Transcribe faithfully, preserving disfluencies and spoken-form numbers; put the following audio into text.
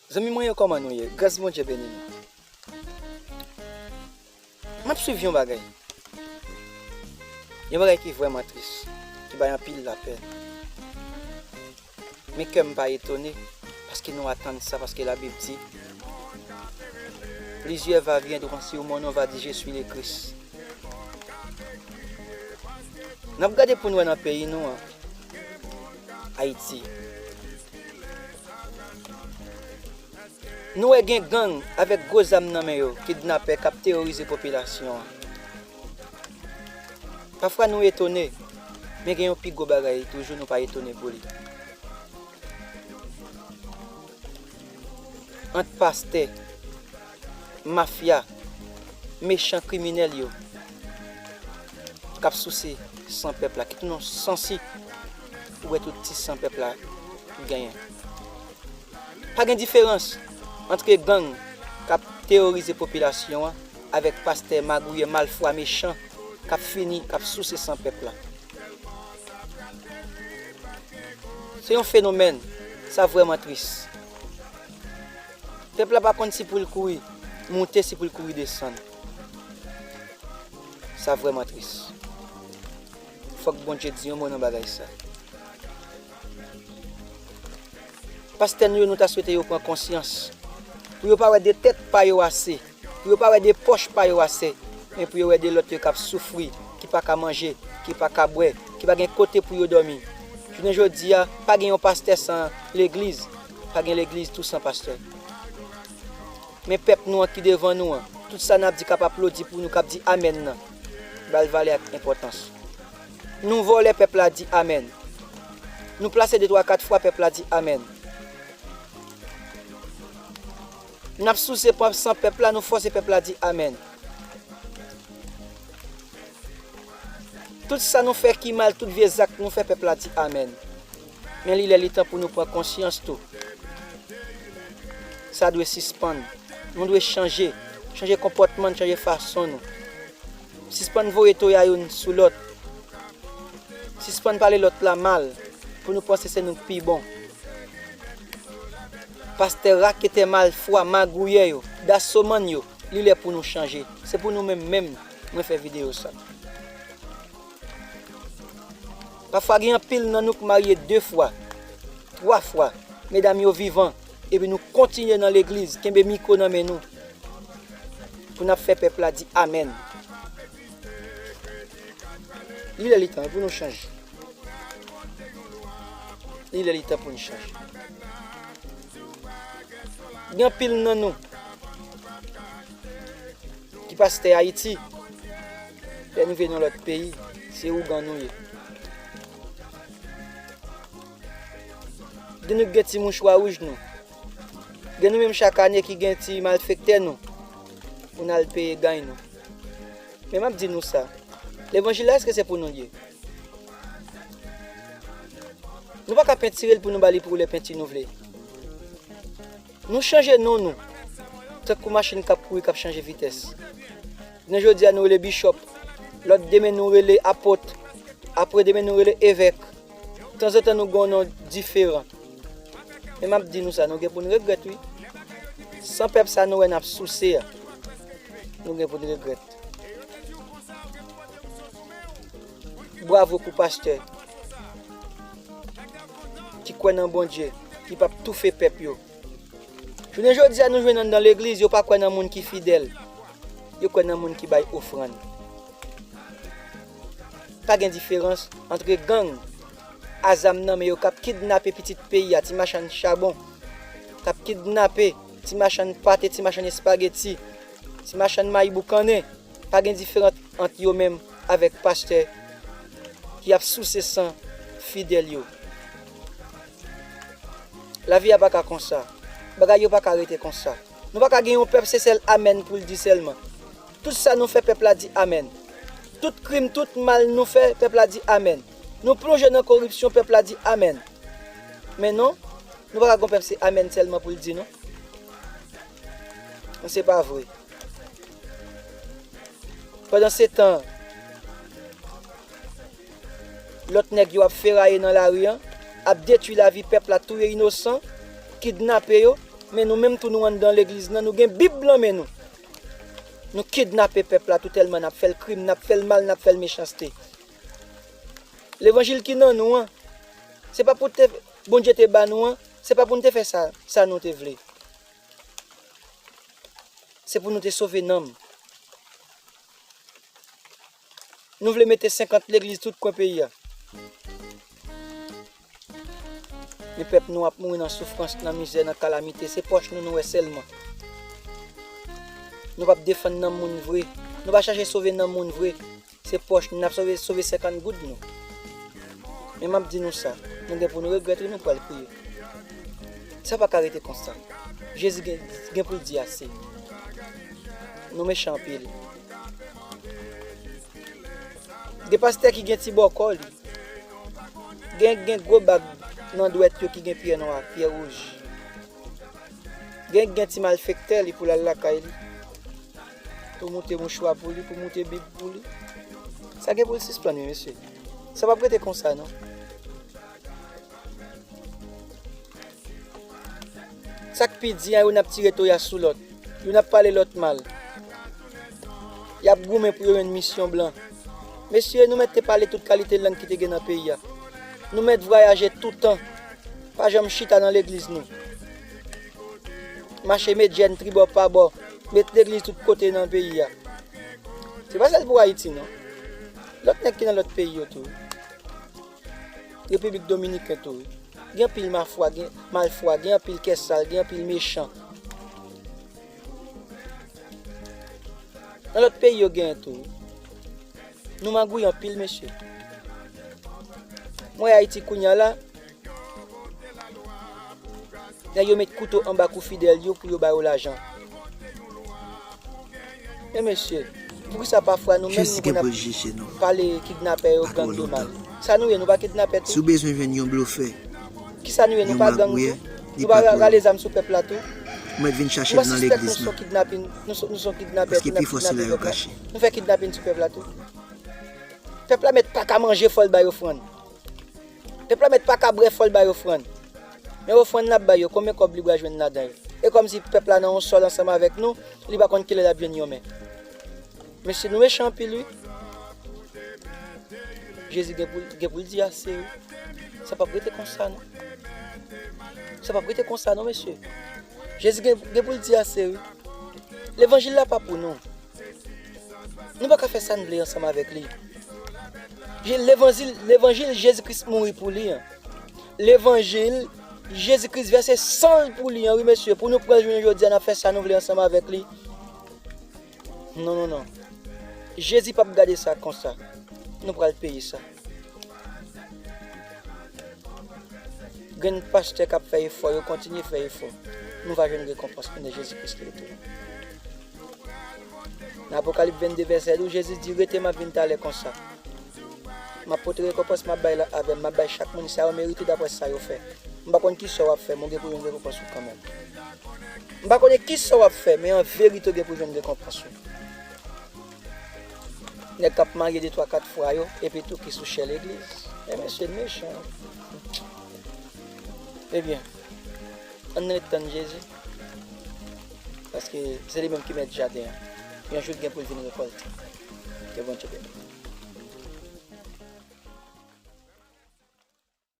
Zanmi mwen yo, kòman nou ye? Gras Bondye beni nou. M ap swiv yon bagay. Yon bagay ki vrèman tris, ki bay anpil lapè. Men kè m pa etone, paske nou atann sa, paske Labib di, plusieurs va viendront sur mon nom, va dire, je suis le Christ. N ap gade pou n wè nan peyi nou an, Ayiti. Nou wè gen gang avèk gwo zam nan men yo, kidnapè k ap teworize popilasyon an. Pafwa nou etone, men gen yon pi gwo bagay toujou nou pa etone pou li. Ant pastè, mafya, mechan kriminèl yo k ap souse san pèp la, ki tounen yon sansi pou wè tout ti san pèp la genyen. Pa gen diferans ant gang k ap teworize popilasyon an avèk pastè magouyè, malfwa, mechan k ap fini, k ap souse san pèp la. Se yon fenomèn, sa vrèman tris. Pèp la pa konn si pou l kouri moute, si pou l kouri desann. Sa vrèman tris. Fòk Bondye di yon mo nan bagay sa. Pastè nou yo, nou ta swete yo pran konsyans. Pou yo pa wè de tèt pa yo ase. Pou yo pa wè de pòch pa yo ase. Men pou yo wè de lòt yo k ap soufri, ki pa ka manje, ki pa ka bwè, ki pa gen kote pou yo dòmi. Jounen jodi a, pa gen yon pastè san legliz. Pa gen legliz tou san pastè. Men pèp nou an ki devan nou an, tout sa n ap di k ap aplodi pou nou, k ap di amèn nan, ba l valè ak enpòtans. Nou vòlè, pèp la di amèn. Nou plase de twa kat fwa, pèp la di amèn. N ap souse pran san pèp la, nou fòse pèp la di amèn. Tout sa nou fè ki mal, tout vye zak nou fè, pèp la di amèn. Men li lè li tan pou nou pran konsyans tou. Sa dwe sispann. Nou dwe chanje. Chanje konpòtman n, chanje fason nou. Sispann voye toya youn sou lòt. Sispann pale lòt la mal pou nou panse se nou k pi bon. Pastè raketè, malfwa, magouyè yo, dasomann yo, li lè pou nou chanje. Se pou nou menm menm mwen fè videyo sa. Pafwa gen anpil nan nou k marye de fwa, twa fwa, medam yo vivan, epi nou kontinye nan legliz, kenbe mikwo nan men nou, pou n ap fè pèp la di amèn. Li lè li tan pou nou chanje. Li lè li tan pou nou chanje. Gen anpil nan nou ki pastè Ayiti, lè nou vin nan lòt peyi, se ougan nou ye. Gen nou ki gen ti mouchwa wouj nou. Gen nou menm chak ane ki gen ti malfektè nou pou n al peye gany nou. Men m ap di nou sa, levanjil la, èske se pou nou l ye? Nou pa ka pentire l pou nou ba li koulè penti nou vle. Nou chanje non nou, tankou machin k ap kouri, k ap chanje vitès. Jounen jodi a, nou rele bichòp, lòt demen nou rele apot, apre demen nou rele evèk. Tanzantan nou gen yon non diferan. Men m ap di nou sa, nou gen pou n regrèt, wi. San pèp sa nou wè n ap souse a, nou gen pou n regrèt. Bwavo pou pastè ki kwè nan Bondye, ki p ap toufe pèp yo. Jounen jodi a, nou jwenn anndan legliz, yo pa kwè nan moun ki fidèl. Yo kwè nan moun ki bay ofrann. Pa gen diferans ant gang a zam nan men yo k ap kidnape pitit peyi a, ti machann chabon, k ap kidnape ti machann pate, ti machann espageti, ti machann mayi boukannen. Pa gen diferans ant yo menm avèk pastè ki ap souse san fidèl yo. Lavi a pa ka konsa. Bagay yo pa ka rete konsa. Nou pa ka gen yon pèp se sèl amèn pou l di sèlman. Tout sa nou fè, pèp la di amèn. Tout krim, tout mal nou fè, pèp la di amèn. Nou plonje nan koripsyon, pèp la di amèn. Men non, nou pa ka gen yon pèp se amèn sèlman pou l di non. Non, se pa vre. Pandan se tan, lòt nèg yo ap feraye nan lari an, ap detwi lavi pèp la, touye inosan, kidnape yo, Men nou menm tou nou anndan legliz nan, nou gen Bib nan men nou. Nou kidnape pèp la tou tèlman n ap fè l krim, n ap fè l mal, n ap fè l mechanste. Levanjil ki nan nou an, se pa pou te, Bondye te ba nou an, se pa pou n te fè sa, sa nou te vle. Se pou nou te sove nanm. Nou vle mete senkant legliz tout kwen peyi a. Men pèp nou ap mouri nan soufrans, nan mizè, nan kalamite. Se pòch nou nou wè sèlman. Nou p ap defann nanm moun vre. Nou pa chache sove nanm moun vre. Se pòch nou n ap sove, sove senkant goud nou. Men m ap di nou sa, nou gen pou nou regrèt wi, nou pral kriye. Sa pa ka rete konsa. Jezi gen, gen pou l di ase. Nou mechan anpil. Gen pastè ki gen ti bòkò li. Gen, gen gwo bag nan dwèt yo ki gen pyè nwa, pyè wouj. Gen, gen ti malfektè li pou l al lakay li. Pou moute mouchwa pou li, pou moute bib pou li. Sa gen pou l sispann wi, mesye. Sa p ap rete konsa non. Sa k pi di a, youn ap tire toya sou lòt, youn ap pale lòt mal. Y ap goumen pou yo jwenn misyon blan. Mesye, nou mèt te pale tout kalite lang ki te gen nan peyi a. Nou mèt vwayaje toutan. Pa janm chita nan legliz nou. Mache met jèn tribò pabò, met legliz tout kote nan peyi a. Se pa sèl pou Ayiti non. Lòt nèg ki nan lòt peyi yo tou. Repiblik Dominiken tou wi. Gen anpil mafwa, gen malfwa, gen anpil kè sal, gen anpil mechan. Nan lòt peyi yo genyen tou wi. Nou magouy anpil mesye. Mwen Ayiti kounya la, nèg yo met kouto anba kou fidèl yo pou yo ba yo lajan. Men mesye, poukisa pafwa nou menm nou konn ap pale kidnapè yo, gang yo mal? Sa nou ye, nou pa kidnapè tou? Si w bezwen jwenn yon blofè, kisa nou ye, nou pa gang tou? Nou pa rale zam sou pèp la tou? Ou mèt vin chache l nan legliz nou. Nou se kidnapè, nou se kidnapè tou, n ap kidnape pèp la. Nou fè kidnapin sou pèp la tou. Pèp la mèt pa ka manje, fò l bay ofrann. Pèp la mèt pa ka bwè, fò l bay ofrann. Men ofrann n ap bay yo, konbyen kòb li pral jwenn ladan yo? E kòmsi pèp la nan yon sòl ansanm avèk nou, li pa konn kilè l ap jwenn yon men. Mesye, nou mechan anpil wi. Jezi gen pou, gen pou l di ase wi. Sa p ap rete konsa non. Sa p ap rete konsa non, mesye. Jezi gen, gen pou l di ase wi. Levanjil la pa pou nou. Nou pa ka fè sa n vle ansanm avèk li. Je, levanjil, levanjil Jezi Kris mouri pou li an. Levanjil Jezi Kris vèse san l pou li an, wi mesye. Pou nou pran l jounen jodi a, n ap fè sa nou vle ansanm avèk li. Non, non, non. Jezi p ap gade sa konsa. Nou pral peye sa. Grenn pastè k ap fè efò yo, kontinye fè efò. Nou va jwenn rekonpans pandan Jezi Kris retounen. Nan Apokalip vennde vèsè douz, Jezi di, rete, m ap vin talè konsa. M ap pote rekonpans, m ap bay la avè m, m ap bay chak moun sa yo merite daprè sa yo fè. M pa konn ki sa w ap fè, men w gen pou jwenn rekonpans ou kanmenm. M pa konnen ki sa w ap fè, men an verite w gen pou jwenn rekonpans ou. Nèg k ap marye de twa kat fwa yo, epi tou ki sou chè legliz. Men mesye, l mechan. Ebyen, ann ret tann Jezi. Paske se li menm ki mèt jaden an. Yon jou l gen pou l vin rekòlte. Ke Bondye beni.